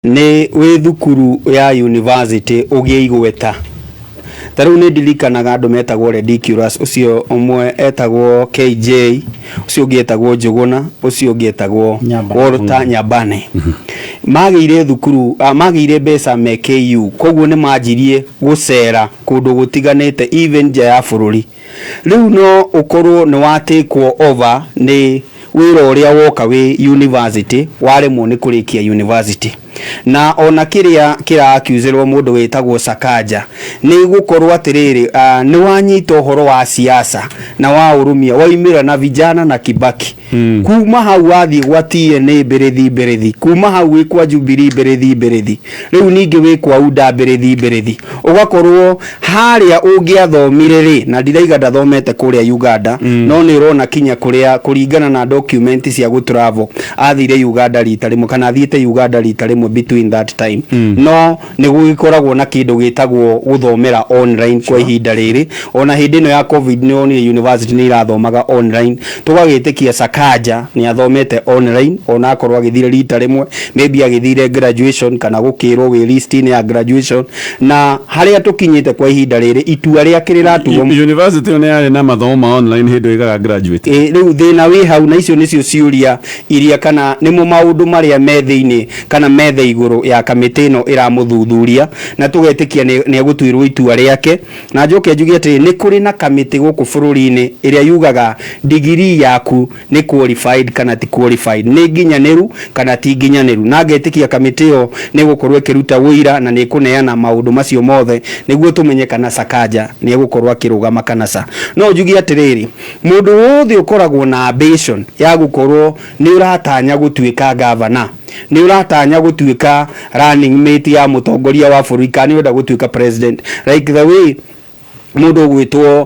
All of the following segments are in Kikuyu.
Nĩ wĩ thukuru ya university ũgĩe igweta. Ta rĩu nĩ ndirikanaga andũ metagwo Ridiculous, ũcio ũmwe etagwo KJ, ũcio ũngĩ etagwo Njũgũna, ũcio ũngĩ etagwo Nyambane. Walter Nyambane. Magĩire thukuru, magĩire mbeca me KU, koguo nĩ manjirie gũcera kũndũ gũtiganĩte even nja ya bũrũri. Rĩu no ũkorwo nĩ watakwo over nĩ wĩra ũrĩa woka wĩ university, waremwo nĩ kũrĩkia university. Na ona kĩrĩa kĩra accusĩrwo mũndũ wĩtagwo Sakaja nĩ gũkorwo atĩrĩrĩ, nĩ wanyita ũhoro wa siasa na wa ũrũmia, waumĩra na vijana na Kibaki. Kuma hau wathiĩ gwa TNA mbĩrĩthi mbĩrĩthi, kuma hau wĩ kwa Jubilee mbĩrĩthi mbĩrĩthi, rĩu ningĩ wĩ kwa UDA mbĩrĩthi mbĩrĩthi, ũgakorwo harĩa ũngĩathomire rĩ, na ndiraiga ndathomete kũrĩa Uganda, no nĩ ũrona kinya kũrĩa kũringana na document cia gũ travel athire Uganda rita rĩmwe kana athiĩte Uganda rita rĩmwe between that time. No nĩ gũgĩkoragwo na kĩndũ gĩtagwo gũthomera online kwa ihinda rĩrĩ, ona hĩndĩ ĩno ya COVID nĩ wonire university nĩ irathomaga online, tũgagĩtĩkia Sakaja nĩ athomete online, ona akorwo agĩthire rita rĩmwe, maybe agĩthire graduation kana gũkĩrwo wĩ list-inĩ ya graduation. Na harĩa tũkinyĩte kwa ihinda rĩrĩ, itua rĩake rĩratuo. University ĩyo nĩ yarĩ na mathomo ma online hĩndĩ ĩyo ĩgaga graduate? Ĩ, rĩu thĩna wĩ hau, na icio nĩcio ciũria iria kana nĩmo maũndũ marĩa me thĩinĩ kana metha igũrũ ya kamĩtĩ ĩno ĩramũthuthuria, na tũgetĩkia nĩ egũtuĩrwo itua rĩake. Na njoke njuge atĩrĩ, nĩ kũrĩ na kamĩtĩ gũkũ bũrũri-inĩ ĩrĩa yugaga degree yaku nĩ qualified kana ti qualified, nĩ nginyanĩru kana ti nginyanĩru, na ngetĩkia kamĩtĩ ĩyo nĩ ĩgũkorwo ĩkĩruta ũira na nĩ ĩkũneana maũndũ macio mothe nĩguo tũmenye kana Sakaja nĩ egũkorwo akĩrũgama kana ca. No njuge atĩrĩrĩ, mũndũ wothe ũkoragwo na ambition ya gũkorwo nĩ ũratanya gũtuĩka gavana, nĩ ũratanya gũtuĩka running mate ya mũtongoria wa bũrũri, kana nĩ ũrenda gũtuĩka president, like the way mũndũ ũgwĩtwo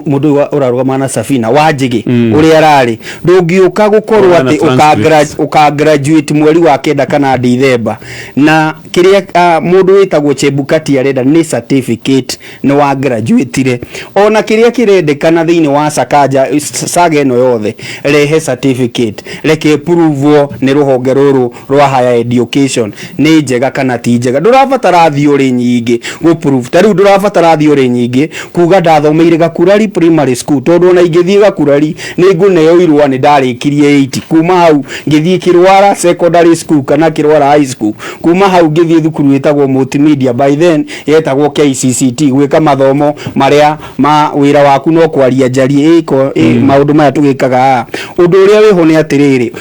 mũndũ ũyũ ũrarũgama na Safina Wanjigi ũrĩa ararĩ, ndũngĩũka gũkorwo Ũrĩa na atĩ transcripts. ũka graduate mweri wa 9 kana Dithemba, na kĩrĩa mũndũ wĩtagwo Chebukati arenda nĩ certificate nĩ wa graduate-ire. Ona kĩrĩa kĩrendekana thĩinĩ wa Sakaja saga ĩno yothe, rehe certificate, reke prove nĩ rũhonge rũrũ rwa higher education nĩ njega kana ti njega. Ndũrabatara theory nyingĩ gũ prove. Ta rĩu ndũrabatara theory nyingĩ kuga ndathomeire Gakurari Primary School, tondũ ona ingĩthiĩ Gakurari nĩ ngũneo irũa nĩ ndarĩkirie 8. Kuma hau ngĩthiĩ Kĩrwara Secondary School kana Kĩrwara High School, kuma hau ngĩthiĩ thukuru ĩtagwo Multimedia, by then yetagwo KCCT, gwĩka mathomo marĩa ma wĩra waku no kwaria njarie ĩko maũndũ maya tũgĩkaga haha. Ũndũ ũrĩa wĩho nĩ atĩrĩrĩ,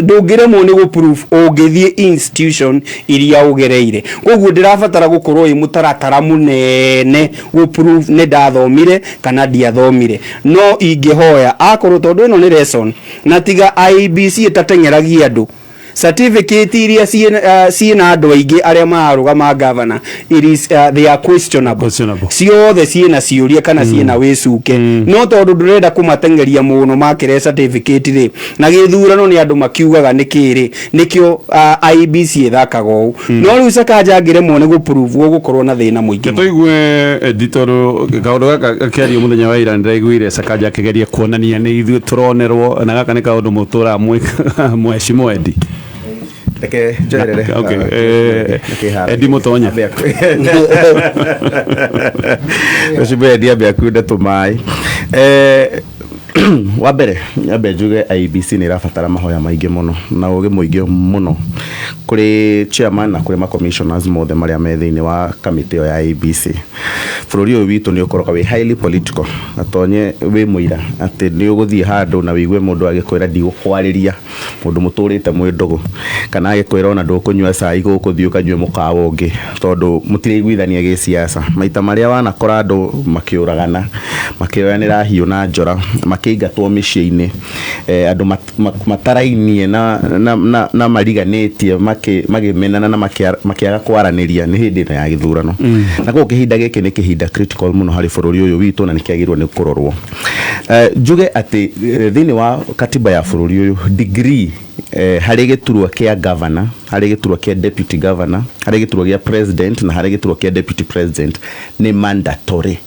ndũngĩremwo nĩ gũ prove ũngĩthiĩ institution iria ũgereire. Koguo ndĩrabatara gũkorwo ĩ mũtaratara mũnene gũ prove nĩ ndathomire kana ndiathomire. No ingĩhoya akorwo tondũ ĩno nĩ lesson, na tiga IEBC ĩtateng'eragia andũ, certificate iria ciĩna andũ aingĩ arĩa mararũgama governor, it is, they are questionable. Questionable. Ciothe ciĩna ciũria kana ciĩna wĩcuke, no tondũ ndũrenda kũmateng'eria mũno makĩre certificate rĩ, na gĩthurano nĩ andũ makiugaga nĩkĩ rĩ, nĩkĩo IEBC ĩthakaga ũũ. No rĩu Sakaja angĩremwo nĩ gũprove, gũgũkorwo na thĩna mũingĩ mũno. Tũigue Eddie, tondũ kaũndũ gaka gakĩario mũthenya wa ira nĩndĩraiguire Sakaja akĩgeria kuonania nĩ ithuĩ tũronerwo, na gaka nĩ kaũndũ mũtũraga mwheshimiwa Eddie. Reke njoerere. Okay, Eddie Mutonya. Mheshimiwa Eddie ambe akunde tũmaĩ. Wa mbere nyambe njuge IEBC nĩ ĩrabatara mahoya maingĩ mũno na ũgĩ mũingĩ mũno kũrĩ chairman na kũrĩ ma commissioners mothe marĩa me thĩinĩ wa kamĩtĩ ĩyo ya IEBC. Bũrũri ũyũ witũ nĩ ũkoragwo wĩ highly political. Gatonye wĩ mũira atĩ nĩ ũgũthiĩ handũ na wĩigue mũndũ agĩkwĩra ndigũkwarĩria, mũndũ mũtũrĩte mwĩ ndũgũ, kana agĩkwĩra ona ndũkũnyua cai gũkũ, thiĩ ũkanyue mũkawa ũngĩ, tondũ mũtiraiguithania gĩsiasa. Maita marĩa wanakora andũ makĩũragana, makĩoyanĩra hiũ na njora, makĩingatwo mĩciĩ-inĩ, andũ matarainie na mariganĩtie magĩmenana na makĩaga kwaranĩria nĩ hĩndĩ ĩno ya gĩthurano. Na koguo kĩhinda gĩkĩ nĩ kĩhinda critical mũno harĩ bũrũri ũyũ witũ na nĩ kĩagĩrĩirwo nĩ kũrorwo. Njuge atĩ thĩinĩ wa katiba ya bũrũri ũyũ, degree harĩ gĩturwa kĩa governor, harĩ gĩturwa kĩa deputy governor, harĩ gĩturwa gĩa president na harĩ gĩturwa kĩa deputy president nĩ mandatory.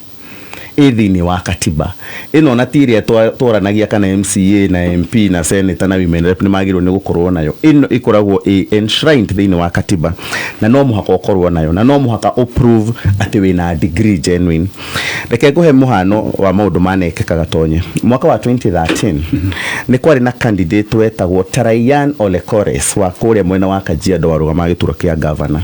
Ĩ thĩinĩ wa katiba ĩno, na ti ĩrĩa twaranagia kana MCA na MP na senator na women rep nĩ magĩrĩirwo nĩ gũkorwo nayo. Ĩno ĩkoragwo ĩ enshrined thĩinĩ wa katiba, na no mũhaka ũkorwo nayo, na no mũhaka ũprove atĩ wĩna degree genuine. Reke ngũhe mũhano wa maũndũ manekĩka, Gatonye. Mwaka wa 2013 nĩ kwarĩ na candidate wetagwo Taraian Ole Kores wa kũrĩa mwena wa Kajiado, warũgamaga gĩturwa kĩa governor.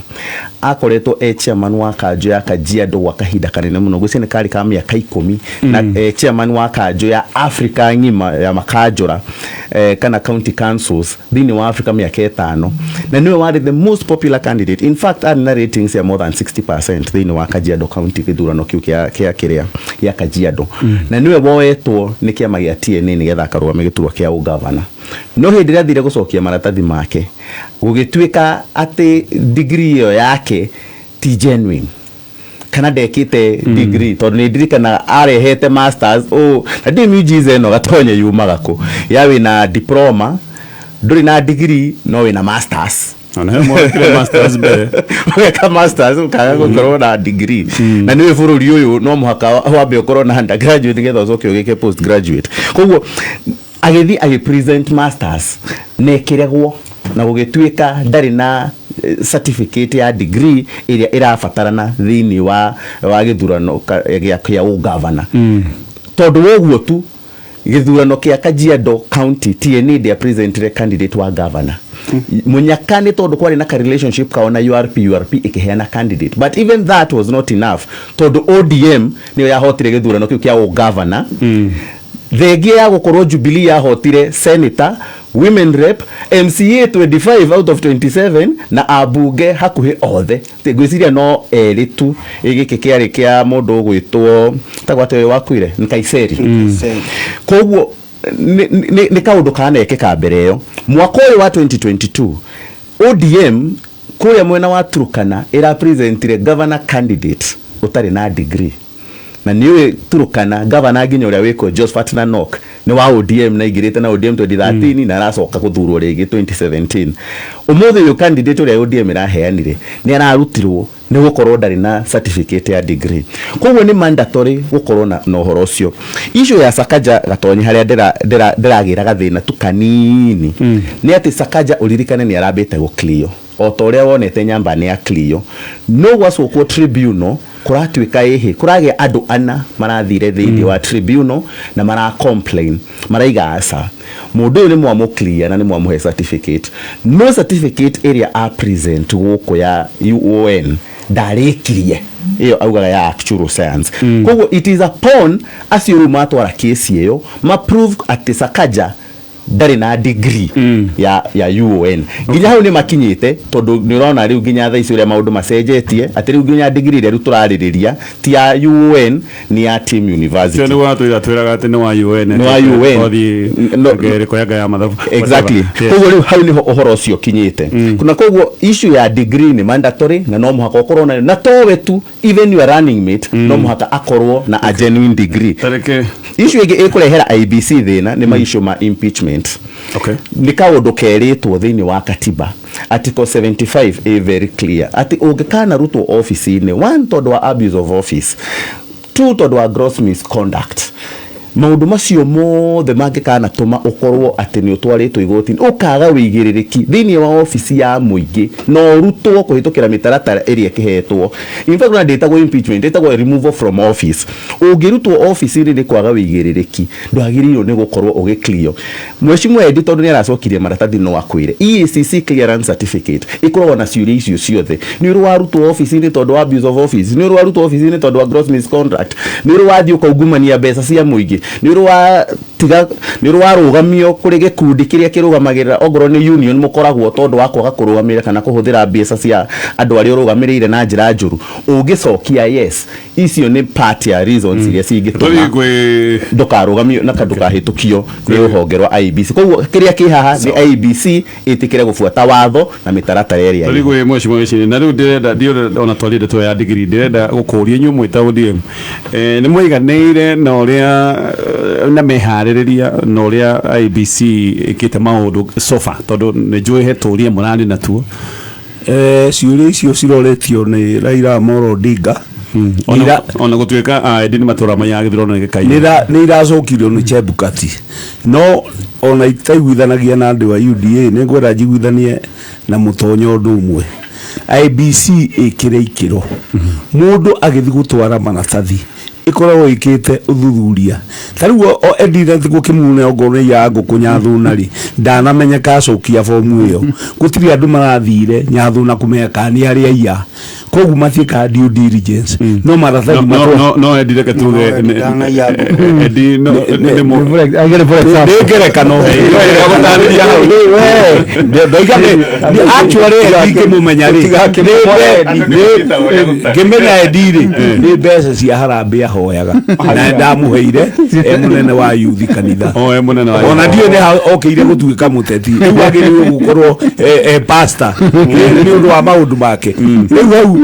Akoretwo e chairman wa kanjũ ya Kajiado gwa kahinda kanene mũno, ngwĩciria nĩ karĩ ka mĩaka 10, na e chairman wa kanjũ ya Africa ng'ima ya makanjũra kana county councils thĩinĩ wa Africa mĩaka 5, na nĩwe warĩ the most popular candidate. In fact, arĩ na ratings ya more than 60% thĩinĩ wa Kajiado County gĩthurano kĩu kĩa kĩrĩa gĩa Kajiado, na nĩwe woetwo nĩ kĩama gĩa TNA nĩgetha akarũgame gĩturwa kĩa ũgavana. No hĩndĩ ĩrĩa athire gũcokia maratathi make, gũgĩtuĩka atĩ degree ĩyo yake ti genuine, kana ndekĩte degree, tondũ nĩ ndirikanaga arehete masters. Oh, na ndĩ miujiza ĩno, Gatonye, yumaga kũ ya wĩna diploma, ndũrĩ na degree, no wĩna masters? Ona he mwekire masters mbere. Ũgeka masters, ũkaga gũkorwo na degree, na nĩũĩ bũrũri ũyũ no mũhaka wambe ũkorwo na undergraduate nĩgetha ũcoke ũgĩke postgraduate. Koguo agĩthiĩ agĩpresent masters na ĩkĩregwo, na gũgĩtuĩka ndarĩ na certificate ya degree ĩrĩa ĩrabatarana thĩinĩ wa gĩthurano gĩa ũgavana. Tondũ wa ũguo tu, gĩthurano kĩa Kajiado County, TNA ndĩa presentire candidate wa governor. Munyaka, nĩ tondũ kwarĩ na ka relationship kao na URP, URP ĩkĩheana candidate, but even that was not enough, tondũ ODM nĩyo yahotire gĩthurano kĩu kĩa ũgavana, thengia ya gũkorwo Jubilee yahotire senator, women rep, MCA 25 out of 27 na ambunge hakuhĩ othe. Ngwĩciria no erĩ tu. Gĩkĩ kĩarĩ kĩa mũndũ ũgwĩtwo tagwo atĩ ũyũ wakuire nĩ Kaiseri. Koguo nĩ kaũndũ kanekĩka mbere ĩyo. Mwaka ũyũ wa 2022, ODM kũrĩa mwena wa Turkana ĩrapresentire governor candidate ũtarĩ na degree, na nĩ ũĩ Turkana governor nginya ũrĩa wĩkwo Josephat Nanok nĩ wa ODM na aingĩrĩte na ODM 2013 na aracoka gũthurwo rĩngĩ 2017. Ũmũthĩ ũyũ candidate ũrĩa ODM ĩraheanire nĩ ararutirwo nĩ gũkorwo ndarĩ na certificate ya degree. Koguo nĩ mandatory gũkorwo na ũhoro ũcio. Issue ya Sakaja, Gatonyi, harĩa ndĩragĩra gathĩna tu kanini nĩ atĩ Sakaja, ũririkane, nĩ arambĩte gũ-clear o ta ũrĩa wonete nyamba nĩ ya clear, no gwacokwo tribunal kũratuĩka ĩhĩ kũragĩa andũ ana marathire thĩinĩ wa tribunal na mara complain, maraiga aca, mũndũ ũyũ nĩ mwamũ clear na nĩ mwamũhe certificate, no certificate ĩrĩa a present gũkũ ya UON ndarĩkirie, ĩyo augaga ya actual science. Koguo it is upon acio rĩu matwara kesi ĩyo ma prove atĩ Sakaja ndarĩ na degree ya UON. Nginya hau nĩ makinyĩte, tondũ nĩ ũrona rĩu nginya thaa ici ũrĩa maũndũ macenjetie, atĩ rĩu nginya degree ĩrĩa rĩu tũrarĩrĩria ti ya UON, nĩ ya Team University. Cio nĩguo watwĩra, twĩraga atĩ nĩ wa UN. Nĩ wa UN. Kothi ĩrĩkũ yanga ya mathabu. Exactly. Whatever. Koguo rĩu hau nĩho ũhoro ũcio ũkinyĩte, na koguo issue ya degree nĩ mandatory na no mũhaka ũkorwo nayo, na towe tu, even your running mate no mũhaka akorwo na a genuine degree. Tareke. Issue ĩngĩ ĩkũrehera IEBC thĩna nĩ ma issue ma impeachment. Nĩ kaũndũ kerĩtwo thĩinĩ wa katiba, article 75 ĩ very clear atĩ ũngĩkanarutwo ofici-inĩ, one, tondũ wa abuse of office, two, tondũ wa gross misconduct, maũndũ macio mothe mangĩkanatũma ũkorwo atĩ nĩ ũtwarĩtwo igoti-inĩ, ũkaga wĩigĩrĩrĩki thĩinĩ wa ofici ya mũingĩ, na ũrutwo kũhĩtũkĩra mĩtaratara ĩrĩa ĩkĩhetwo. In fact, ona ndĩtagwo impeachment, ĩtagwo removal from office. Ũngĩrutwo ofici-inĩ nĩ kwaga wĩigĩrĩrĩki, ndwagĩrĩirwo nĩ gũkorwo ũgĩclear. Mheshimiwa Eddie, tondũ nĩ aracokirie maratathi, no akwĩre EACC clearance certificate ĩkoragwo na ciũria icio ciothe: nĩ ũrĩ warutwo ofici-inĩ tondũ wa abuse of office? Nĩ ũrĩ warutwo ofici-inĩ tondũ wa gross misconduct? Nĩ ũrĩ wathiĩ ũkaungumania mbeca cia mũingĩ? Nĩ ũrĩ wa tiga, nĩ ũrĩ warũgamio kũrĩ gĩkundi kĩrĩa kĩrũgamagĩrĩra, ongorwo nĩ union mũkoragwo, tondũ wa kwaga kũrũgamĩrĩra kana kũhũthĩra mbeca cia andũ arĩa ũrũgamĩrĩire na njĩra njũru? Ũngĩcokia yes, icio nĩ part ya reasons iria cingĩtũma Tũthiĩ kwĩ ndũkarũgamio na ndũkahĩtũkio nĩ rũhonge rwa IEBC. Koguo kĩrĩa kĩ haha nĩ IEBC ĩtĩkĩre gũbuata watho na mĩtaratara ĩrĩa Tũthiĩ ĩho. kwĩ mheshimiwa Gĩchiri, na rĩu ndĩrenda, ndiũrĩ ona twarie ndeto ya degree, ndĩrenda gũkũria inyuĩ mwĩ ta ODM, nĩ mwaiganĩire na ũrĩa na meharĩrĩria na ũrĩa IEBC ĩkĩte maũndũ so far? Tondũ nĩ njũĩ he tũria mũrarĩ natuo. Ciũria icio ciroretio nĩ Raila Amolo Odinga. Ona gũtuĩka Eddie nĩ matũra maya gĩthurano nĩ gĩkaiywo. Nĩ iracokirio nĩ Chebukati, no ona itaiguithanagia na andũ a UDA, nĩ ngwenda njiguithanie na Mũtonya ũndũ ũmwe. IEBC ĩkĩre ikĩro, mũndũ agĩthiĩ gũtwara maratathi ĩkoragwo ĩkĩte ũthuthuria. Ta rĩu o Eddie gũkĩmune ongorwo nĩ ya ngũkũ Nyathuna rĩ, ndanamenyeka acokia bomu ĩyo. Gũtirĩ andũ marathire Nyathuna kũmenya kana nĩ arĩa aiya, koguo matiĩkaga due diligence, no maratathi No, matwa no, no, Eddie, reke tuge No, Eddie ndanaiya ngũkũ. Eddie no nĩ nĩ ngerekano gũtarĩria hau. Ndoiga actually Eddie ngĩmũmenya rĩ, ngĩmenya Eddie rĩ, nĩ mbeca cia harambĩ ahoyaga na ndamũheire e mũnene wa yuthi kanitha. O, e mũnene wa Ona ndiũĩ nĩ ha okĩire gũtuĩka mũteti. Rĩu agĩrĩirwo gũkorwo e pastor nĩ ũndũ wa maũndũ make. Rĩu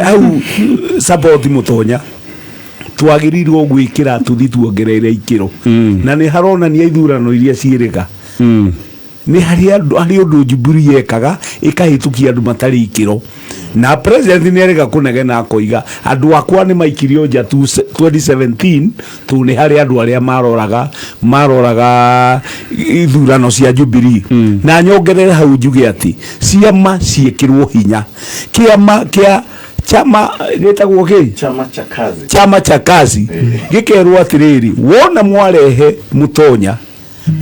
hau support Mũtonya, twagĩrĩirwo gwĩkĩra tũthi tuongereire ikĩro, na nĩ haronania ithurano iria ciĩrĩga nĩ harĩ andũ, harĩ ũndũ Jubilee yekaga ĩkahĩtũkia andũ matarĩ ikĩro, na president nĩ arega kũnegena akoiga andũ akwa nĩ maikirio nja 2017 tu nĩ harĩ andũ arĩa maroraga ithurano cia Jubilee. Na nyongerere hau njuge atĩ ciama ciĩkĩrwo hinya, kĩama kĩa chama gĩtagwo kĩ? Chama cha Kazi. Chama cha Kazi gĩkerwo atĩrĩrĩ, wona mwarehe Mũtonya,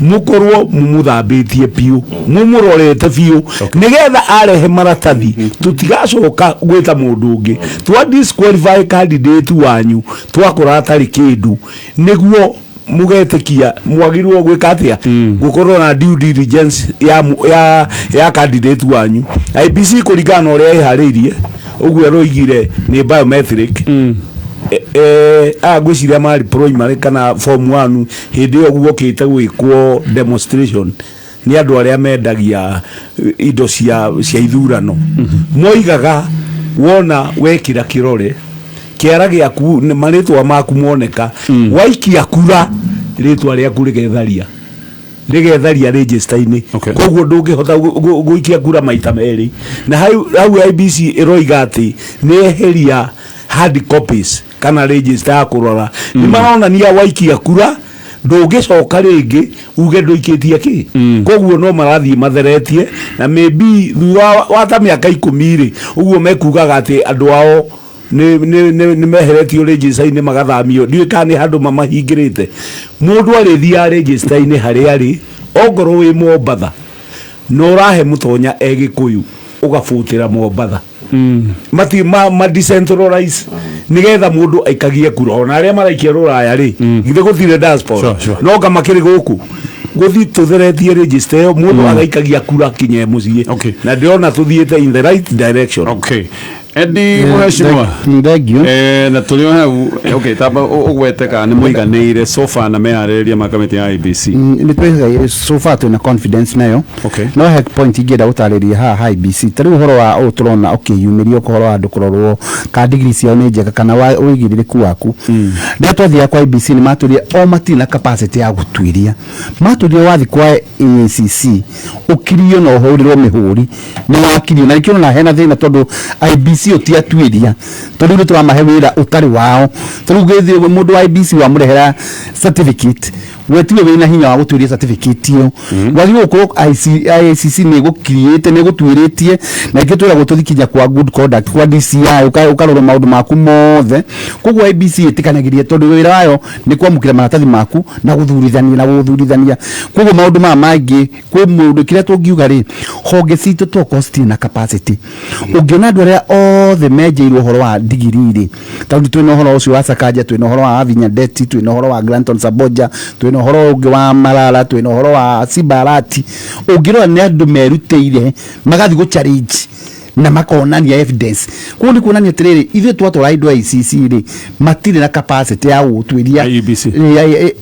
mukorwo mumuthambĩtie biũ, mumũrorete biũ, nĩgetha arehe maratathi tũtigacoka gwĩta mũndũ ũngĩ twa disqualify candidate wanyu twakora atarĩ kĩndũ. Nĩguo mugetĩkia mwagĩrĩirwo gwĩka atĩa, gũkorwo na due diligence ya candidate wanyu. IEBC kũringana na ũrĩa ĩharĩirie ũguo ĩroigire nĩ biometric, aya ngwĩciria marĩ primary kana form 1 hĩndĩ ĩyo guokĩte gwĩkwo demonstration nĩ andũ arĩa mendagia indo cia ithurano. Moigaga wona wekĩra kĩrore kĩara gĩaku nĩ marĩtwa maku moneka, waikia kura rĩtwa rĩaku rĩgetharia register-inĩ. Koguo ndũngĩhota gũikia kura maita merĩ. Na hau IEBC ĩroiga atĩ nĩ eheria hard copies kana register ya kũrora, nĩ maronania waikia kura ndũngĩcoka rĩngĩ uge ndũikĩtie kĩ. Koguo no marathiĩ matheretie, na maybe thutha wa ta mĩaka 10 rĩ, ũguo mekugaga atĩ andũ ao nĩ meheretio register-inĩ magathamio. Ndiũĩ kana nĩ handũ mamahingĩrĩte. Mũndũ arĩthiaga register-inĩ harĩa arĩ, ongorwo wĩ Mombatha na ũrahe Mũtonya e Gĩkũyũ, ũgabutĩra Mombatha. Mati ma decentralize nigetha mũndũ aikagie kura. Ona arĩa maraikia rũraya rĩ, githĩ gũtirĩ diaspora? Sure. No nga makĩrĩ gũkũ gũthi tũtheretie register ĩyo, mũndũ agaikagia kura kinya e mũciĩ. Na ndĩrona tũthiĩte in the right direction. Okay, Eddie mũhecimwa. Thank you. Na tũrĩ o hau, okay, tamba ũgwete kana nĩ mũiganĩire so far na meharĩrĩria ma kamĩtĩ ya IEBC. Nĩ twĩhaga so far twĩna confidence nayo. No he point ingĩenda gũtarĩria haha IEBC. Ta rĩu ũhoro wa ũũ tũrona ũkĩyumĩria ũhoro wa andũ kũrorwo ka degree ciao nĩ njega kana wa ũigĩrĩrĩku waku. Rĩrĩa twathiaga kwa IEBC nĩ matwĩrire o matirĩ na capacity ya gũtuĩria. Matwĩrire wathiĩ kwa EACC ũkirio na ũhũrĩrwo mĩhũri nĩ wakirio, na nĩkĩo ũrona hena thĩna tondũ IEBC ũtiatuĩria, tondũ rĩu nĩ tũramahe wĩra ũtarĩ wao. Tondũ rĩu gĩthiĩ mũndũ wa IEBC wamũrehera certificate, we tiwe wĩna hinya wa gũtuĩria certificate ĩyo. Wagĩrĩirwo gũkorwo ICC nĩ ĩgũkiriĩte, nĩ ĩgũtuĩrĩtie, na ingĩ twĩragwo tũthiĩ kinya kwa good conduct, kwa DCI, ũkarorwo maũndũ maku mothe. Koguo IEBC ĩtĩkanagĩria tondũ wĩra wayo nĩ kwamũkĩra maratathi maku na gũthurithania na gũthurithania. Koguo maũndũ maya mangĩ kwĩ mũndũ kĩrĩa tũngiuga rĩ, honge citũ tokorwo citirĩ na capacity. Ũngĩona andũ arĩa othe menjeirwo ũhoro wa ndigiri rĩ, tondũ twĩna ũhoro ũcio wa Sakaja, twĩna ũhoro wa Avinya Ndeti, twĩna ũhoro wa Granton Samboja, twĩna ũhoro ũngĩ wa Malala, twĩna ũhoro wa Simba Arati, ũngĩrora nĩ andũ merutĩire magathiĩ gũ challenge na makonania evidence. Koguo nĩ kuonania atĩrĩrĩ, ithuĩ twatwara indo ICC rĩ, matirĩ na capacity ya gũtuĩria. IEBC.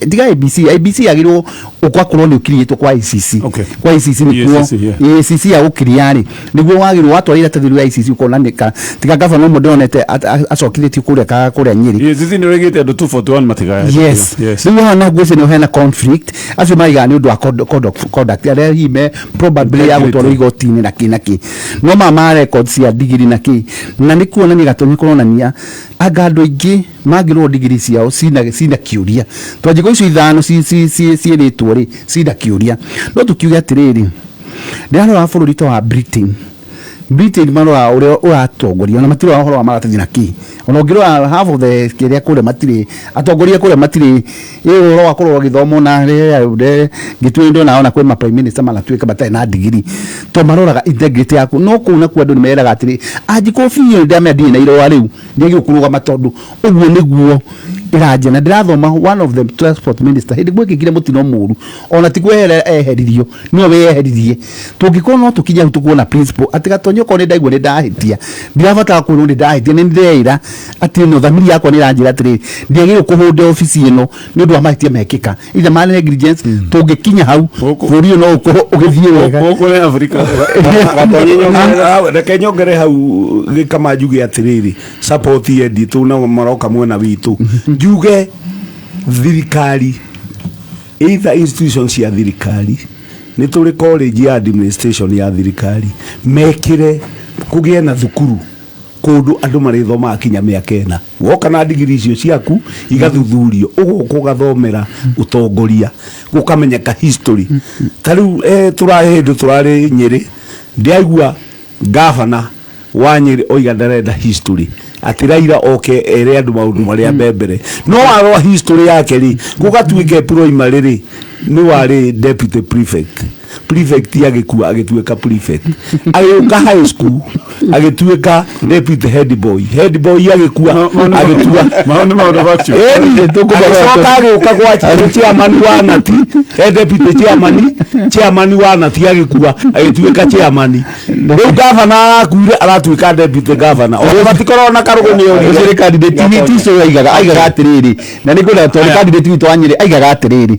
Tiga IEBC, IEBC yagĩrĩirwo ũgakorwo nĩ ũkirĩtwo kwa ICC. Kwa ICC nĩkuo EACC, yeah. EACC ya gũkiria rĩ, nĩguo wagĩrĩirwo watwara iratathi rĩa ICC ũkonanĩka. Tiga gavana ũmwe ndĩronete acokithĩtio kũrĩa kũrĩa Nyĩrĩ. EACC nĩ ũrĩgĩte andũ 241 matigaya. Yes. Rĩu haha na ngwĩciria nĩho hena conflict. Acio maraigaga nĩ ũndũ wa code of conduct arĩa hihi me probably ya gũtwarwo igoti-inĩ na kĩ na kĩ. No maya records cia ndigiri na kĩ, na nĩ kuonania Gatonye kũronania anga andũ aingĩ mangĩrwo ndigiri ciao cina kĩũria, twanjĩko icio ithano ciĩrĩtwo rĩ cina kĩũria. No tũkiuge atĩrĩrĩ, ndĩrarora bũrũri ta wa Britain. Britain marora ũrĩa ũratongoria, ona matirora ũhoro wa maratathi na kĩ. Ona ũngĩrora half of the kĩrĩa kũrĩa, matirĩ atongoria kũrĩa, matirĩ ĩ ũhoro wa kũrora gĩthomo na ngĩtue ndona ona kwĩ ma prime minister manatuĩka matarĩ na ndigiri, to maroraga integrity yaku. No kũu nakuo andũ nĩ meraga atĩrĩ, angĩkorwo biũ ndamenya ndirĩ na irũa rĩu, ndiagĩrĩirwo kũrũgama, tondũ ũguo nĩguo ĩranjia. Na ndĩrathoma one of the transport minister hĩndĩ gwekĩkire mũtino mũru, ona ti kwehera eheririo, nĩwe weyeheririe. Tũngĩkorwo no tũkinye hau tũkuona principle atĩ Gatonye, okorwo nĩ ndaigua nĩ ndahĩtia, ndirabatara kwĩrwo nĩ ndahĩtia, nĩ ndĩreĩra atĩ no thamiri yakwa nĩ ĩranjĩra atĩrĩrĩ, ndiagĩrĩirwo kũhũnda obici ĩno nĩ ũndũ wa mahĩtia mekĩka either ma negligence. Tũngĩkinya hau, bũrũri ũyũ no ũkorwo ũgĩthiĩ wega. Gũkũ nĩ Afrika. Gatonye nyongerera. Ah, reke nyongere hau gĩkama, njuge atĩrĩrĩ, support yendi tũ na maroka mwena witũ, njuge thirikari, either institution cia thirikari, nĩ tũrĩ college ya administration ya thirikari, mekĩre kũgĩe na thukuru kũndũ andũ marĩthomaga kinya mĩaka 4. Woka na ndigiri icio ciaku igathuthurio, ũgoka ũgathomera ũtongoria, gũkamenyeka history. Ta rĩu tũrarĩ hĩndĩ tũrarĩ Nyĩrĩ, ndĩraigua gavana wa Nyĩrĩ oiga ndarenda history, atĩ Raila oke ere andũ maũndũ marĩa mbembere. No warora history yake rĩ, gũgatuĩka primary rĩ nĩ warĩ deputy prefect, prefect agĩkua agĩtuĩka prefect, agĩũka high school agĩtuĩka deputy head boy, head boy agĩkua agĩtua Mau nĩ maũndũ factual. Ĩni, agĩcoka agĩũka gwa chairman wa nati, he deputy chairman, chairman wa nati agĩkua agĩtuĩka chairman. Rĩu gavana arakuire aratuĩka deputy governor, ona matikorwo na karũgũ nĩ orire. Ũcio nĩ candidate witũ ũcio aigaga atĩrĩrĩ, na nĩ ngwenda tondũ candidate witũ wa Nyĩrĩ aigaga atĩrĩrĩ,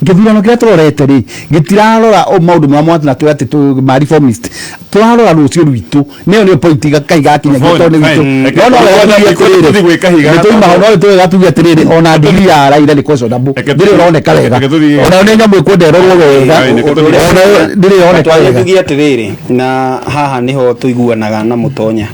gĩthurano kĩrĩa tũrorete rĩ gĩtirarora o maũndũ marĩa mwatũ na twĩ atĩ ma reformist, tũrarora rũciũ rwitũ. Nĩyo nĩyo point kaigakinya Fine, tondũ nĩ witũ. Fine. No wega tuge atĩrĩrĩ, Tũthiĩ gwĩka higa. nĩ tũima ho, no tũwega tuge atĩrĩrĩ, ona ndigiri ya Raila nĩ questionable, Reke ndĩrĩ ĩroneka wega. Reke tũthiĩ. Ona nĩ nyamũ ĩkwenda ĩrorwo wega, Fine, reke tũthiĩ. ona ndĩrĩ ĩroneka Twaria wega. tuge atĩrĩrĩ, na haha nĩho tũiguanaga na mũtonya,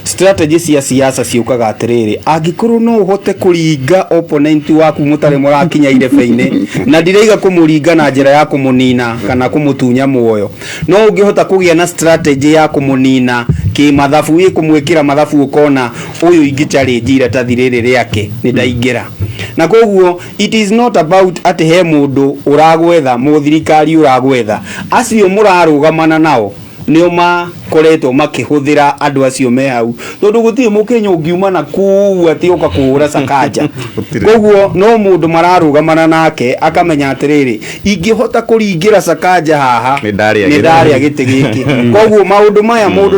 strategy cia siasa ciũkaga atĩrĩrĩ, angĩkorwo no ũhote kũringa opponent waku mũtarĩ mũrakinya irebe-inĩ, na ndiraiga kũmũringa na njĩra ya kũmũnina kana kũmũtunya muoyo, no ũngĩhota kũgĩa na strategy ya kũmũnina kĩmathabu, ĩ kũmwĩkĩra mathabu, ũkona ũyũ ingĩ challenge iratathi rĩrĩ rĩake nĩ ndaingĩra. Na koguo it is not about atĩ he mũndũ ũragwetha, mũthirikari ũragwetha, acio mũrarũgamana nao nĩo makoretwo makĩhũthĩra andũ acio me hau, tondũ gũtirĩ mũkenya ũngiuma na kuu atĩ ũka kũhũra Sakaja. Koguo no mũndũ mararũgamana nake akamenya atĩrĩrĩ, ingĩhota kũringĩra Sakaja haha, Nĩ ndarĩa nĩ gĩtĩ. ndarĩa gĩtĩ gĩkĩ. Koguo maũndũ maya mũndũ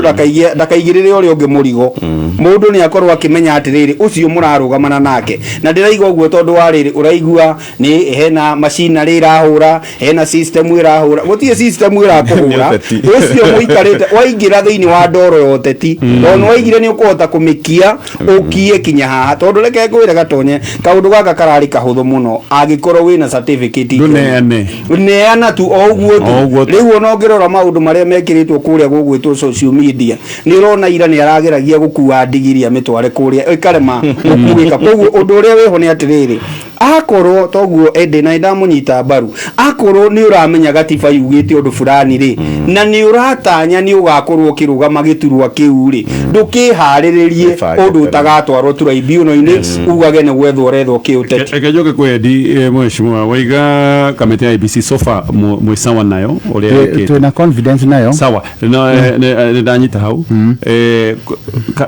ndakaigĩrĩre ũrĩa ũngĩ mũrigo. Mũndũ nĩ akorwo akĩmenya atĩrĩrĩ, ũcio mũrarũgamana nake, na ndĩraiga ũguo tondũ wa rĩrĩ, ũraigua nĩ hena machinery ĩrahũra, hena system ĩrahũra, gũtirĩ system ĩrakũhũra. Nĩ ũteti. Ũcio mũikarĩte waingĩra thĩinĩ wa ndoro ya ũteti, tondũ nĩ waigire nĩ ũkũhota kũmĩkia ũkie kinya haha. Tondũ reke ngwĩre Gatonye, kaũndũ gaka kararĩ kahũthũ mũno angĩkorwo wĩna certificate. Ndũneane. Neana tu o ũguo tu. O ũguo tu. Rĩu ona ũngĩrora maũndũ marĩa mekĩrĩtwo kũrĩa gũgwĩtwo social media, nĩ ũrona ira nĩ arageragia gũkua ndigiri amĩtware kũrĩa, ĩkarema gũkuĩka. Koguo ũndũ ũrĩa wĩho nĩ atĩrĩrĩ, akorwo toguo ende na ndamũnyita mbaru, akorwo nĩ ũramenya gatiba yugĩte ũndũ fulani rĩ, na nĩ ũratanya nĩ ũgakorwo ũkĩrũgama gĩturwa kĩu rĩ, ndũkĩharĩrĩrie Wĩbange ũndũ tene. ũtagatwarwo tribunal-inĩ ugage nĩ gwethwo ũrethwo kĩũteti. Reke njoke kwĩ Eddie, mheshimiwa waiga kamĩtĩ ya IEBC so far mwĩ sawa nayo ũrĩa ĩkĩte. Twĩna confidence nayo. Sawa, no nĩ ndanyita hau.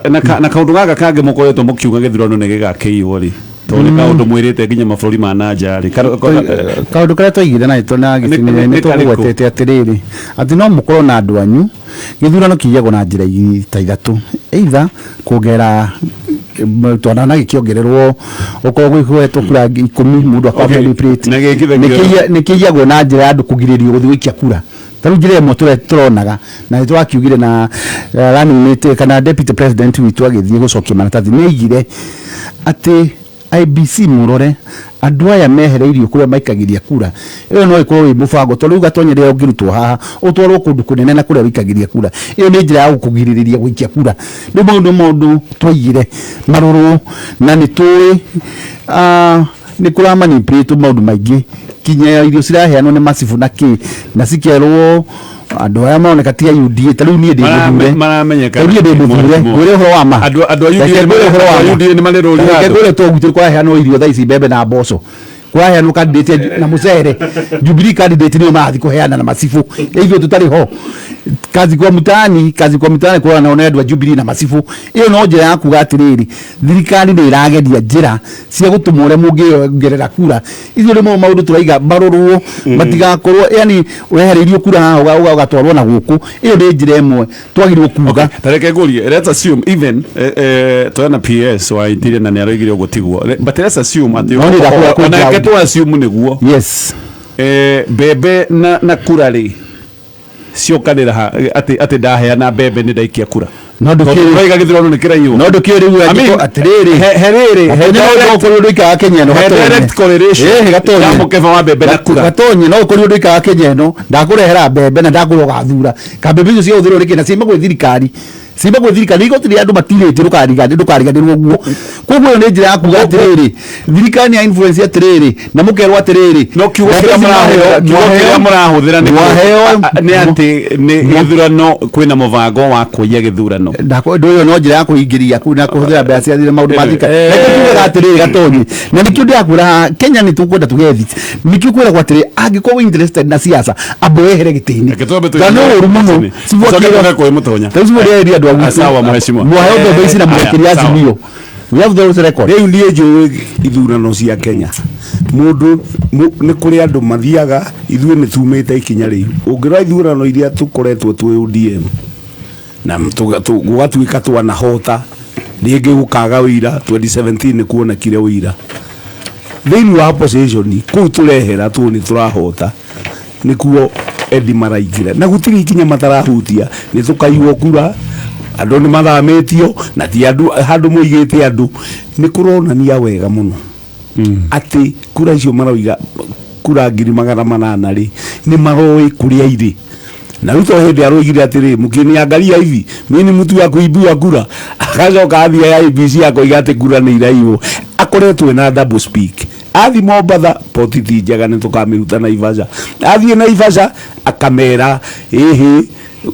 Na kaũndũ gaka kangĩ mũkoretwo mũkiuga gĩthurano nĩ gĩgakĩiywo rĩ, tondũ nĩ kaũndũ mwĩrĩte nginya mabũrũri ma na nja rĩ. Kaũndũ karĩa twaigire na na Nĩ nĩ karĩkũ? tũgwetete atĩrĩrĩ, atĩ no mũkorwo na andũ anyu, gĩthurano kĩiyagwo na njĩra ta ithatũ, either kuongerera twana gĩkĩongererwo, ũkorwo gwĩtwo kura 10 mũndũ aka Okay. manipulate. Na gĩkĩ Nĩ nĩ kĩiyagwo na njĩra ya andũ kũgirĩrĩrio gũthiĩ gũikia kura. Ta rĩu njĩra ĩmwe tũronaga na nĩ tũrakiugire na running mate kana deputy president witũ agĩthiĩ gũcokia maratathi nĩ aigire atĩ IEBC mũrore Andũ aya mehereirio kũrĩa maikagĩria kura, ĩyo no ĩkorwo ĩ mũbango, tondũ rĩu Gatonye rĩrĩa ũngĩrutwo haha ũtwarwo kũndũ kũnene na kũrĩa wĩikagĩria kura, ĩyo nĩ njĩra ya gũkũgirĩrĩria gũikia kura. Rĩu maũndũ twaigire marorwo, na nĩ tũĩ nĩ kũra manipulate maũndũ maingĩ, kinya irio ciraheanwo nĩ macibũ na kĩ, na cikerwo andũ aya maroneka ti a UDA. Ta rĩu niĩ ndĩ mũthure. Maramenyeka. Ta rĩu niĩ ndĩ mũthure, ngwĩre ũhoro wa ma. Andũ a UDA Reke ngwĩre ũhoro wa andũ a ma. UDA nĩ marĩ rũri Reke handũ. ngwĩre, to gwitũ kũraheanwo irio thaa ici, mbembe na mboco kũraheanwo candidate na mũcere. Jubilee candidate nĩo marathiĩ kũheana na macibũ, ithuĩ tũtarĩ ho. Kazi kwa mtaani, kazi kwa mtaani kũrora nao nĩ andũ a Jubilee na macibũ. Ĩyo no njĩra ya kuga atĩrĩrĩ, thirikari nĩ ĩrageria njĩra cia gũtũma ũrĩa mũngĩongerera kura. Icio nĩmo maũndũ tũraiga marorwo, matigakorwo yani wehereirio kura haha ũgatwarwo na gũkũ. Ĩyo nĩ njĩra ĩmwe twagĩrĩirwo kuga. Tareke ngũrie, let's assume even twena PS wa Interior na nĩ aroigire ũguo tiguo, but let's assume atĩ No nĩ ndakũra kwĩ onake ground. tu assume nĩguo. Mbembe na kura rĩ ciokanĩra ha atĩ ndaheana mbembe nĩ ndaikia kura? No Tondũ ndũkĩũĩ. tũraiga gĩthurano nĩ kĩraiywo. No ndũkĩũĩ rĩu I mean, angĩkorwo atĩrĩrĩ, he rĩrĩ, he Gatonye no ũkorwo ndũikaraga Kenya ĩno, he Gatonye. direct correlation Ĩĩ, Gatonye. ya mũkebe wa mbembe na kura. Gatonye, no ũkorirwo ndũikaraga Kenya ĩno, ndakũrehera mbembe na ndakũra ũgathura ka mbembe icio ciahũthĩrwo rĩkĩ, na ciuma gwĩ thirikari, ciuma gwĩ thirikari, igoti rĩa andũ matirĩtie, ndũkariganĩrwo ũguo. Koguo ĩyo nĩ njĩra ya kuga atĩrĩrĩ, thirikari nĩ ya influence atĩrĩrĩ, na mũkerwo atĩrĩrĩ, No kiugo mbembe kĩrĩa ici mũrahũthĩra, kiugo kĩrĩa mũrahũthĩra nĩ mwaheo nĩ atĩ nĩ gĩthurano, kwĩna mũbango wa kũiya gĩthurano. Ndũ ĩyo no njĩra ya kũingĩria na kũhũthĩra mbeca cia thirĩ maũndũ ma thirikari. Reke tugaga atĩrĩrĩ, Gatonye, na nĩkĩo ndĩrakwĩra haha, Kenya nĩ tũkwenda tũgĩe thit, nĩkĩo kwĩragwo atĩrĩ, angĩkorwo wĩ interested na siasa, amba wehere gĩtĩ-inĩ. Reke twambe Tondũ nĩ ũru mũno. Tũcoke tuoke kwĩ Mũtonya. Rĩu cibũ ndĩreria andũ a gwitũ. Sawa, mheshimiwa. Mwaheo mbembe ici na Aya, mũgekĩria sawa. Azimio. We have those records. Rĩu niĩ njũĩ ithurano cia Kenya, mũndũ nĩ kũrĩ andũ mathiaga, ithuĩ nĩ tumĩte ikinya rĩu. Ũngĩrora ithurano iria tũkoretwo twĩ ODM na gũgatuĩka twanahota, rĩngĩ gũkaga ũira, 2017 nĩ kuonekire ũira thĩinĩ wa opposition kũu tũrehera tũ nĩ tũrahota, nĩkuo endi maraingĩra na gũtirĩ ikinya matarahutia. Nĩ tũkaiywo kura, andũ nĩ mathamĩtio na ti andũ handũ mũigĩte andũ. Nĩ kũronania wega mũno atĩ kura icio maroiga kura 800,000 rĩ, nĩ maroĩ kũrĩa irĩ. Na Ruto hĩndĩ aroigire atĩrĩ, "Mkiniangalia hivi, mimi ni mtu wa kuibiwa kura?" Agacoka athiĩ ya IEBC akoiga atĩ kura nĩ iraiywo. Akoretwo na double speak. Athi Mombatha, poti ti njega, nĩ tũkamĩruta Naivasha. Athiĩ Naivasha akamera ĩhĩ,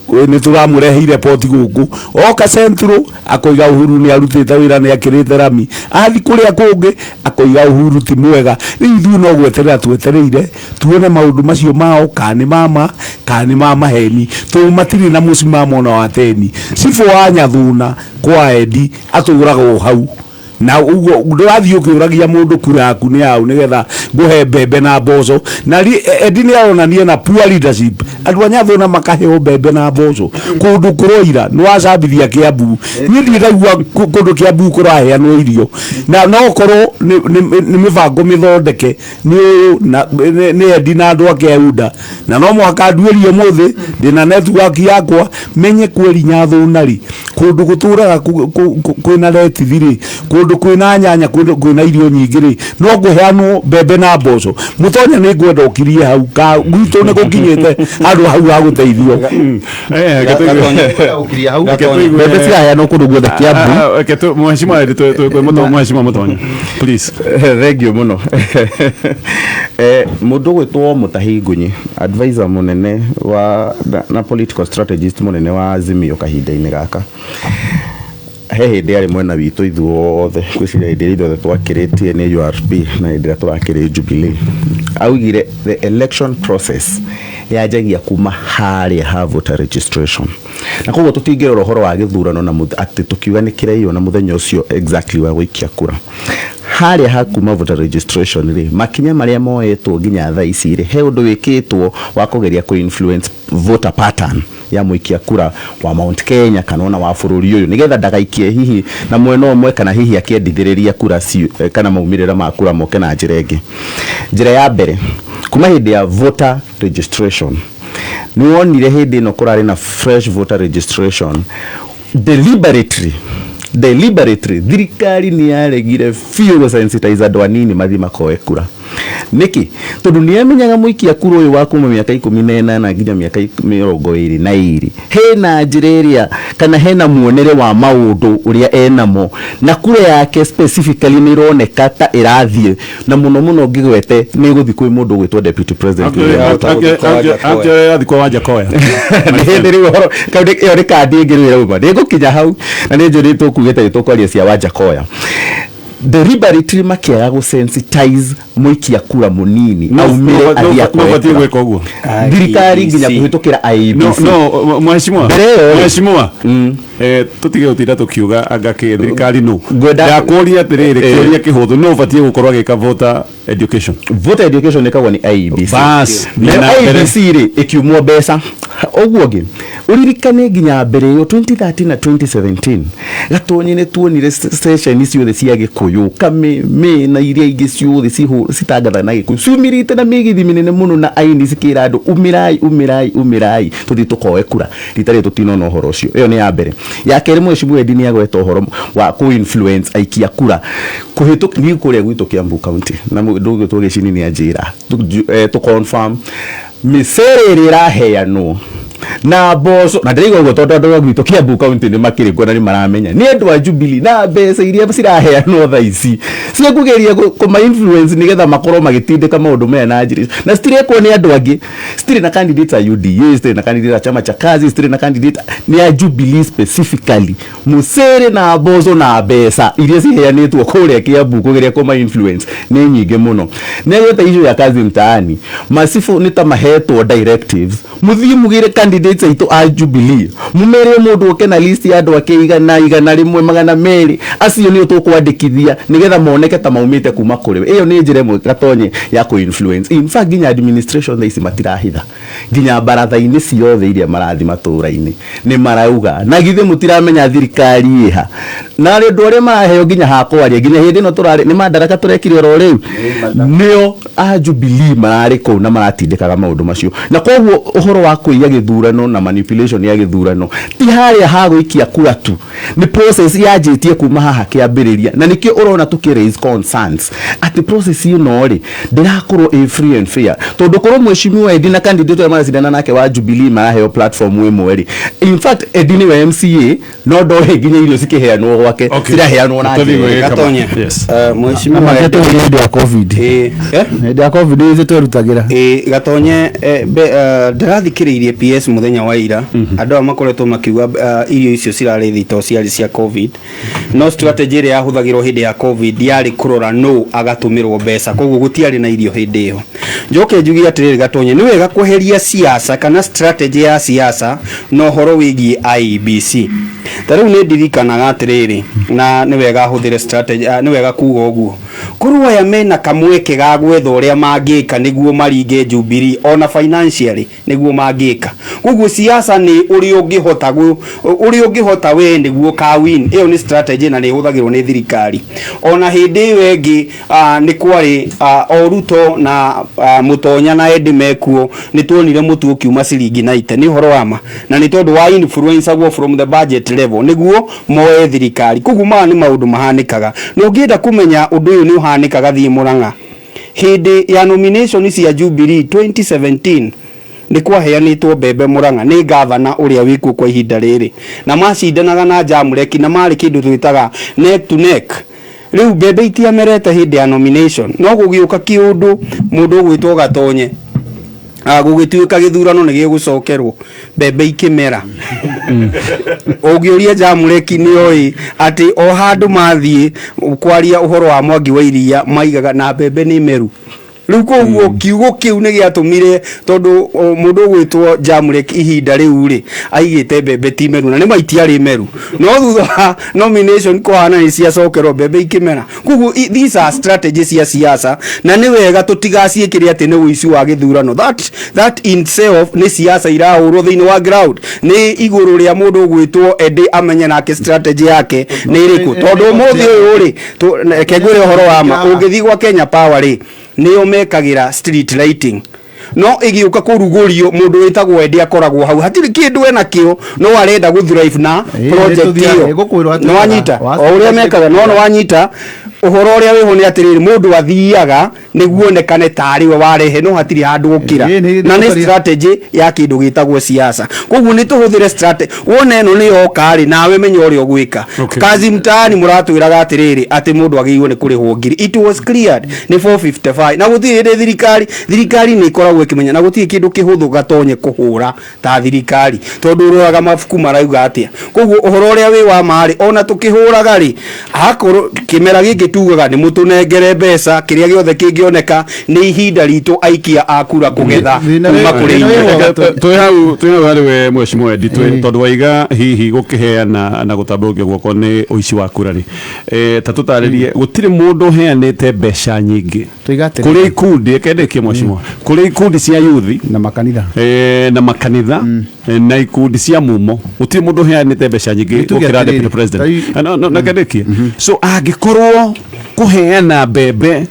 nĩ tũramũreheire poti gũkũ. Oka Central akoiga Uhuru nĩ arutĩte wĩra, nĩ akĩrĩte rami. Athi kũrĩa kũngĩ akoiga Uhuru ti mwega. Rĩu ithuĩ no gweterera twetereire tuone maũndũ macio mao, kana nĩ mama kana nĩ ma maheni, tondũ matirĩ na mũcimamo ona wa teni. Cibũ wa Nyathuna kwa Endi atũraga o hau, na uguo ndũrathiĩ ũkĩũragia mũndũ kura yaku nĩ yau nĩgetha ngũhe mbembe na mboco. Na Endi nĩ aronania na poor leadership, andũ a Nyathuna makaheo mbembe na mboco kũndũ kũroira nĩ wacambithia Kĩambu. Niĩ ndirĩ ndaigua kũndũ Kĩambu kũraheanwo irio, na no korwo nĩ mĩbango mĩthondeke nĩ ũyũ na nĩ Endi na andũ ake a UDA. Na no mũhaka nduĩrie ũmũthĩ ndĩna network yakwa, menye kweri Nyathuna rĩ, kũndũ gũtũraga kwĩna letithi rĩ, kũndũ kwĩna nyanya, kũndũ kwĩna irio nyingĩ rĩ, no kũheanwo mbembe na mboco. Mũtonya, nĩ ngwenda ũkirie hau ka gwitũ nĩ gũkinyĩte handũ hau ha gũteithio. Gũkiria hau, mbembe ciraheanwo kũndũ guothe Kiambu. Mheshimiwa Endi, Mheshimiwa Mũtonya, please. Thank you mũno. Mũndũ gwĩtwo Mũtahi Ngunyi, advisor mũnene wa na political strategist mũnene wa Azimio kahinda-inĩ gaka, he hĩndĩ arĩ mwena witũ ithuothe, ngwĩciria hĩndĩ ĩrĩa ithuothe twakĩrĩtie nĩ URP na hĩndĩ ĩrĩa tũrakĩrĩ Jubilee, augire the election process yanjagia kuma harĩa ha voter registration, na koguo tũtingĩrora ũhoro wa gĩthurano na atĩ tũkiuga nĩ kĩraiywo na mũthenya ũcio exactly wa gũikia kura. Harĩa ha kuma voter registration rĩ, makinya marĩa moetwo nginya thaa ici rĩ, he ũndũ wĩkĩtwo wa kũgeria kũ influence voter pattern ya mũikia kura wa Mount Kenya kana ona wa bũrũri ũyũ, nĩgetha ndagaikie hihi na mwena ũmwe, kana hihi akĩendithĩrĩria kura kana maumĩrĩra ma kura moke na njĩra ĩngĩ? Njĩra ya mbere, kuma hĩndĩ ya voter registration, nĩ wonire hĩndĩ ĩno kũrarĩ na fresh voter registration, deliberately Deliberately thirikari nĩ yaregire biũ gũsensitize andũ anini mathiĩ makoe kura. Nĩkĩ? Tondũ nĩ amenyaga mũikia kura ũyũ wa kuma mĩaka 18 nginya mĩaka 22 hena njĩra ĩrĩa kana hena muonere wa maũndũ ũrĩa enamo, na kura yake specifically nĩ ĩroneka ta ĩrathiĩ na mũno mũno ngĩgwete nĩ ĩgũthiĩ kwĩ mũndũ ũgwĩtwo Deputy President William Ruto. Ĩrathiĩ kwa Wajackoyah. Nĩ hĩndĩ rĩu ũhoro kau ĩyo nĩ kandi ĩngĩ rĩu ĩrauma. Nĩ ngũkinya hau na nĩ njũĩ nĩ tũkugĩte nĩ tũkwaria cia Wajackoyah. Deliberately makĩaga gũsensitize mũikia kura mũnini aumĩre athiĩ akoe No batiĩ kura. gwĩka ũguo. Thirikari nginya IEBC. kũhĩtũkĩra No, IEBC. no, mheshimiwa. Mbere ĩyo rĩ. Mheshimiwa. Tũtige gũtinda tũkiuga anga kĩ thirikari nũ. Ngwenda- Ndakũria atĩrĩrĩ, kĩũria kĩhũthũ, nũ ũbatiĩ gũkorwo agĩka voter education? Voter education ĩkagwo nĩ IEBC. Bas, Nayo na mbere. IEBC rĩ ĩkiumwo mbeca ũguo ũngĩ ũririkane nginya mbere ĩyo 2013 na 2017 Gatonye nĩ tuonire station ciothe cia Gĩkũyũ, Kameme na iria ingĩ ciothe citangathaga na Gĩkũyũ ciumĩrĩte na mĩgithi mĩnene mũno na aini cikĩra andũ umĩrai, umĩrai, umĩrai tũthiĩ tũkoe kura. Rita rĩrĩ tũtinona ũhoro ũcio. Ĩyo nĩ ya mbere. Ya kerĩ, Mheshimiwa Eddie nĩ agweta ũhoro wa kũ influence aikia kura kũhĩtũk niĩ kũrĩa gwitũ Kiambu County na mũndũ ũgwĩtwo Gĩcini nĩ anjĩra tũ confirm mĩcere ĩrĩa ĩraheanwo na mboco, na ndĩraigua ũguo tondũ andũ a gwitũ Kiambu County nĩ makĩrĩ kuo na nĩ maramenya nĩ andũ a Jubilee, na mbeca iria ciraheanwo thaa ici cia kũgeria kũma influence nĩgetha makorwo magĩtindĩka maũndũ maya na njĩra icio, na citirekwo nĩ andũ angĩ, citirĩ na candidates a UDA, citirĩ na candidate a Chama cha Kazi, citirĩ na candidate, nĩ a Jubilee specifically. Mũcere na mboco na mbeca iria ciheanĩtwo kũrĩa Kiambu kũgeria kũma influence nĩ nyingĩ mũno. Nĩ agweta issue ya Kazi Mtaani, macibũ nĩ ta mahetwo directives, mũthiĩ mũgĩre candidates aitũ a Jubilee, mũmere mũndũ oke na list ya andũ ake 100, 100, 200, acio nĩo tũkwandĩkithia nĩgetha moneke ta maumĩte kuma kũrĩ we. Ĩyo nĩ njĩra ĩmwe Gatonye ya kũ influence. In fact nginya administration thaa ici matirahitha, nginya baratha-inĩ ciothe iria marathiĩ matũra-inĩ nĩ marauga, na githĩ mũtiramenya thirikari ĩha, na andũ arĩa maraheo nginya ha kwaria nginya hĩndĩ ĩno tũrarĩ nĩ Madaraka tũrekire oro rĩu, nĩo a Jubilee mararĩ kũu na maratindĩkaga maũndũ macio. Na koguo ũhoro wa kũiya gĩthurano na manipulation ya gĩthurano ti harĩa ha gũikia kura tu, nĩ process yanjĩtie kuma haha kĩambĩrĩria, na nĩkĩo ũrona tũkĩ raise concerns atĩ process ĩno rĩ ndĩrakorwo ĩ free and fair, tondũ korwo Mheshimiwa Eddie na candidate ũrĩa maracindana nake wa Jubilee maraheo platform ĩmwe rĩ, in fact Eddie nĩwe MCA no ndoĩ nginya irio cikĩheanwo gwake ciraheanwo na Tũthiĩ njĩra ĩrĩkũ. gwĩka. Gatonye. Yes. Mheshimiwa Make Eddie. tũhũthĩre hĩndĩ ya COVID. Eh? Hĩndĩ ya COVID ithuĩ twerutagĩra. Ĩ, Gatonye, ndĩrathikĩrĩirie PS mũthenya wa ira, andũ aya makoretwo makiuga irio icio cirarĩ thito ciarĩ cia COVID, no strategy ĩrĩa yahũthagĩrwo hĩndĩ ya COVID yarĩ kũrora nũ agatũmĩrwo mbeca, koguo gũtiarĩ na irio hĩndĩ ĩyo. Njoke njuge atĩrĩrĩ Gatonye, nĩ wega kweheria siasa kana strategy ya siasa na ũhoro wĩgiĩ IEBC. Ta rĩu nĩ ndirikanaga atĩrĩrĩ, na nĩ wega hũthĩre strategy, nĩ wega kuga ũguo, korwo aya mena kamweke ga gwetha ũrĩa mangĩka nĩguo maringe Jubilee ona financially nĩguo mangĩka. Koguo siasa nĩ ũrĩa ũngĩhota ũrĩa ũngĩhota we nĩguo ka win. Ĩyo nĩ strategy na nĩ ĩhũthagĩrwo nĩ thirikari. Ona hĩndĩ ĩyo ĩngĩ, nĩ kwarĩ, o Ruto na Mũtonya na Eddie mekuo, nĩ tuonire mũtu ũkiuma ciringi 90. Nĩ ũhoro wa ma, na nĩ tondũ wa influence guo from the budget level nĩguo moe thirikari. Koguo maya nĩ maũndũ mahanĩkaga, na ũngĩenda kũmenya ũndũ ũyũ nĩ ũhanĩkaga, thiĩ Mũrang'a hĩndĩ ya nomination cia Jubilee 2017, nĩ kwaheanĩtwo mbembe Mũrang'a nĩ gavana ũrĩa wĩkuo kwa ihinda rĩrĩ, na macindanaga na Jamreki na marĩ kĩndũ twĩtaga neck to neck. Rĩu mbembe itiamerete hĩndĩ ya nomination, no gũgĩũka kĩũndũ mũndũ ũgwĩtwo Gatonye, gũgĩtuĩka gĩthurano nĩ gĩgũcokerwo, mbembe ikĩmera. Ũngĩũria Jamreki nĩ oĩ atĩ o handũ mathiĩ kwaria ũhoro wa Mwangi wa Iria maigaga na mbembe nĩ meru. Rĩu koguo kiugo kĩu nĩ gĩatũmire, tondũ mũndũ ũgwĩtwo Jamrek ihinda rĩu rĩ aigĩte mbembe ti meru, na nĩ ma itiarĩ meru, no thutha wa nomination kũhana nĩ ciacokerwo, mbembe ikĩmera. Koguo these are strategies cia siasa, na nĩ wega tũtigaciĩkĩre atĩ nĩ ũici wa gĩthurano. That in itself nĩ siasa irahũrwo thĩinĩ wa ground, nĩ igũrũ rĩa mũndũ ũgwĩtwo Eddie amenye nake strategy yake nĩ ĩrĩkũ, tondũ ũmũthĩ ũyũ rĩ, reke ngwĩre ũhoro wa ma, ũngĩthiĩ gwa Kenya Power rĩ, nĩo mekagĩra street lighting. No ĩgĩũka kũrugũrio, mũndũ wĩtagwo Eddie akoragwo hau, hatirĩ kĩndũ enakĩo, no arenda gũ thrive na project nĩtũthiaga, ĩyo. Ĩgũkwĩrwo atĩ Nĩ wanyita wa- o ũrĩa mekaga, no nĩ wanyita ũhoro ũrĩa wĩho nĩ atĩrĩrĩ, mũndũ athiaga nĩguo onekane tarĩ we warehe, no hatirĩ handũ ũkĩra. Na nĩ strategy ya kĩndũ gĩtagwo siasa. Koguo nĩ tũhũthĩre strategy wona ĩno nĩ yoka rĩ, nawe menya ũrĩa ũgwĩka. Okay. Kazi Mtaani mũratwĩraga atĩrĩrĩ, atĩ mũndũ agĩrĩirwo nĩ kũrĩhwo ngiri, it was cleared nĩ 455, na gũtirĩ hĩndĩ thirikari nĩ ĩkoragwo ĩkĩmenya, na gũtirĩ kĩndũ kĩhũthũ gatonye kũhũra ta thirikari, tondũ ũroraga mabuku marauga atĩa. Koguo ũhoro ũrĩa wĩ wa marĩ, ona tũkĩhũraga rĩ, akorwo kĩmera gĩkĩ tugaga nĩ mũtũnengere mbeca, kĩrĩa gĩothe kĩngĩoneka nĩ ihinda ritũ aikia a kura kũgetha Thĩna kuma kũrĩ thĩna inyuĩ. wĩho. Twĩ hau harĩ we mheshimiwa Eddie, tondũ waiga hihi gũkĩheana na gũtambũrũkia guoko nĩ ũici wa kura rĩ, ta tũtarĩrie, gũtirĩ mũndũ ũheanĩte mbeca nyingĩ Tuiga atĩrĩrĩ. Kũrĩ ikundi, ekendĩkie mheshimiwa, kũrĩ ikundi cia yuthi na makanitha na makanitha na ikundi cia mumo, gũtirĩ mũndũ ũheanĩte mbeca nyingĩ Nĩtuge gũkĩra atĩrĩrĩ, deputy president. No, nakendĩkie, so angĩkorwo kũheana mbembe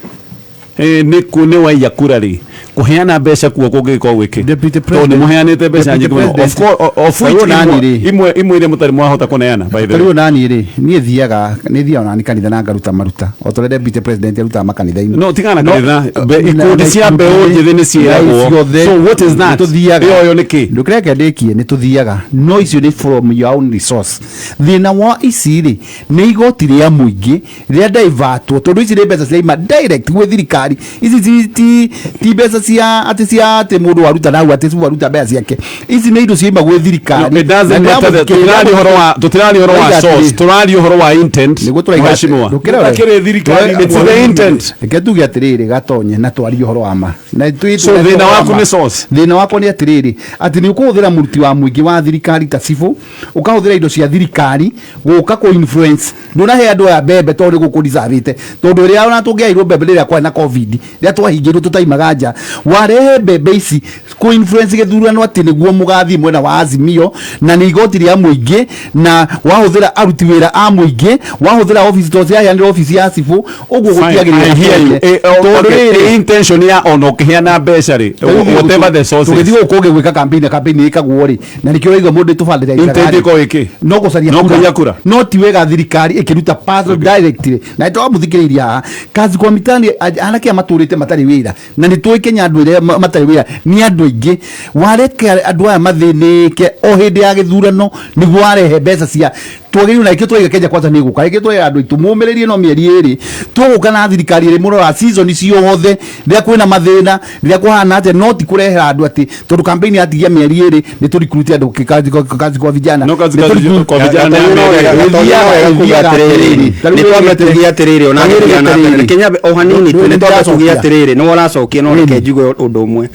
nĩ waiya kura rĩ, kũheana mbeca kuo kũngĩgĩkorwo gwĩkĩ? Deputy Tondũ nĩ President- mũheanĩte mbeca Deputy nyingĩ mũno. President- Of course, of which Tarĩu nani imwe rĩ? imwe iria mũtarĩ mwahota kũneana, by the way. Tarĩu nani rĩ, niĩ thiaga, nĩ thiaga onani kanitha na ngaruta maruta o ta ũrĩa deputy president arutaga makanitha-inĩ. No tigana na kanitha, ikundi cia mbeũ njĩthĩ nĩ ciĩragwo. Ciothe. So what is that? Nĩtũthiaga. Ĩyo yo nĩ kĩ? Ndũkĩreke ndĩkie, nĩ tũthiaga, no icio nĩ from your own resource. Thĩna wa ici rĩ, nĩ igoti rĩa mũingĩ rĩa divertwo, tondũ ici nĩ mbeca ciraima direct gwĩ thirikari. Ici ti mbeca cia atĩ mũndũ waruta nau atĩ waruta mbeca ciake. Ici nĩ indo ciaima gwĩ thirikari. No, it doesn't Na matter. Tũtiraria ũhoro wa Tũraiga source, atĩrĩ. tũraria ũhoro wa intent. Nĩguo tũraiga atĩ- Mheshimiwa. ndũkĩrore. Gũtakĩrĩ thirikari. It's the intent. Reke tuge atĩrĩrĩ, gatonye na twarie ũhoro wa ma na So thĩna waku nĩ source? Thĩna wakwa nĩ atĩrĩrĩ, atĩ nĩ ũkũhũthĩra mũruti wa mũingĩ wa thirikari ta cibũ, ũkahũthĩra indo cia thirikari gũka kũ influence. Ndũnahe andũ aya mbembe tondũ nĩ gũkũ deservĩte, tondũ rĩrĩa ona tũngĩaheirwo mbembe rĩrĩa kwarĩ na COVID, rĩrĩa twahingĩirwo tũtaimaga nja, warehe mbembe ici kũ influence gĩthurano atĩ nĩguo mũgathiĩ mwena wa Azimio, na nĩ igoti rĩa mũingĩ, na wahũthĩra aruti wĩra a mũingĩ, wahũthĩra obici tondũ ciaheanĩrwo obici ya cibũ ũguo. Fine, I hear you. Gũtiagĩrĩire. Oh, Tondũ okay. rĩrĩ, Intention ya ona ũkĩheana mbeca rĩ, whatever the source is. Tũgĩthiĩ gũkũ ũngĩ gwĩka campaign, campaign ĩkagwo rĩ, na nĩkĩo ũraigua mũndũ ĩtũbandĩra. Intent ĩkorwo ĩkĩ? No gũcaria No kũiya kura. No ti wega thirikari ĩkĩruta parcel directly, na nĩtwamũthikĩrĩirie haha Kazi kwa Mitaani, anake aya matũrĩte matarĩ wĩra, na nĩ tũĩ Kenya andũ arĩa matarĩ wĩra nĩ andũ aingĩ. Wareke andũ aya mathĩnĩke o hĩndĩ ya gĩthurano nĩguo warehe mbeca cia twagĩrĩirwo, na ikĩo twaiga Kenya Kwanza nĩ gũka ĩkĩo twaiga andũ aitũ mũmĩrĩrie no mĩeri 2 tũgũka na thirikari ĩrĩ mũrora season ciothe, rĩrĩa kwĩna mathĩna, rĩrĩa kũhana atĩa, no ti kũrehera andũ atĩ tondũ campaign yatigia mĩeri 2 nĩ tũrecruit andũ kazi kwa vijana. No kazi Nĩ kwa vijana nĩ ya mĩeri 2. Kuga atĩrĩrĩ, nĩ twambe tuge atĩrĩrĩ, ona tũthiĩ na mbere, reke nyambe o hanini tu, nĩ twambe tuge atĩrĩrĩ, nĩ ũracokia, no reke njuge ũndũ ũmwe.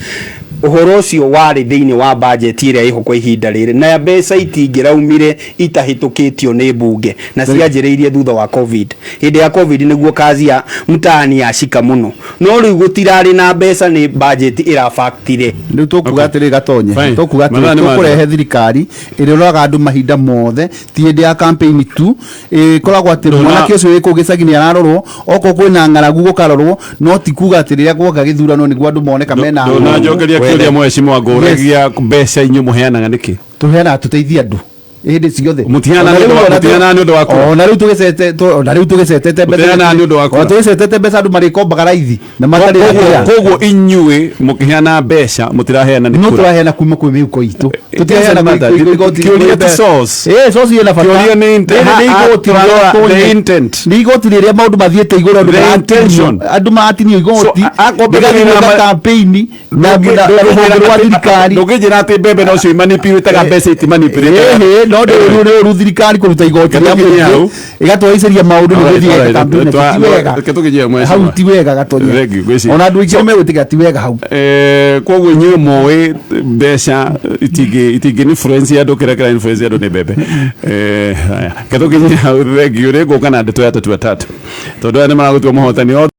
Ũhoro ũcio warĩ thĩinĩ wa bajeti ĩrĩa ĩho kwa ihinda rĩrĩ, na mbeca itingĩraumire itahĩtũkĩtio nĩ mbunge, na cianjĩrĩirie thutha wa COVID. Hĩndĩ ya COVID nĩguo kazi ya mtaani yacika mũno, no rĩu gũtirarĩ na mbeca, nĩ bajeti ĩrabaktire. Rĩu tũkuga atĩrĩ, gatonye, Fine. tũkuga atĩrĩ, Mathaa nĩ tũkũrehe thirikari ĩrĩa ĩroraga andũ mahinda mothe, ti hĩndĩ ya campaign tu, ĩkoragwo atĩ mwanake ũcio wĩ kũu gĩcagi nĩ ararorwo, okorwo kwĩna ng'aragu gũkarorwo, no ti kuga atĩ rĩrĩa gwoka gĩthurano nĩguo andũ moneka mena Ndũnanjokeria kĩũria, mheshimiwa. Ngũragia mbeca inyuĩ mũheanaga nĩkĩ? Tũheanaga tũteithie andũ hĩndĩ ciothe. Mũtiheanaga nĩ ũndũ wa kura? Ona rĩu tũgĩcetete mbeca. Mũtiheanaga nĩ ũndũ wa kura? Ona tũgĩcetete mbeca, andũ marĩkombaga raithi na matarĩ Koguo inyuĩ mũkĩheana mbeca mũtiraheana nĩ no kura? Tũraheana kuma kwĩ mĩhuko itũ. Doesn't matter. Kĩũria ti source. Eh, source ĩna bata. Kĩũria nĩ Rĩrĩ nĩ igoti tũrarora rĩrĩa the intent. Nĩ igoti rĩrĩa maũndũ mathiĩte igũrũ, andũ The intention. andũ maratinio igoti So, akorwo rĩgathiĩ mbembe gwĩka campaign na rũhonge rwa thirikari. Ndũngĩnjĩra atĩ mbembe no cio imanipulĩtaga, mbeca itimanipulĩtaga. Ĩhĩ, no nĩ ũru, nĩ ũru thirikari kũruta igoti rĩa Reke tũkinye mũingĩ hau. ĩgatwaricĩria maũndũ nĩ Alright, gũthiĩ alright, campaign. Ti wega. Reke tũkinye hau, Hau ti wega, gatonye. Thank you, ngwĩciria. Ona andũ aingĩ nĩ megwĩtĩkĩra ti wega hau. Koguo inyuĩ moĩ mbeca itingĩ influence andũ, kĩrĩa kĩra influence andũ nĩ mbembe. Haya, reke tũkinye hau. Thank you. Rĩngũka na ndeto ya tatu tatu, tondũ aya nĩ maragũtua mũhotani.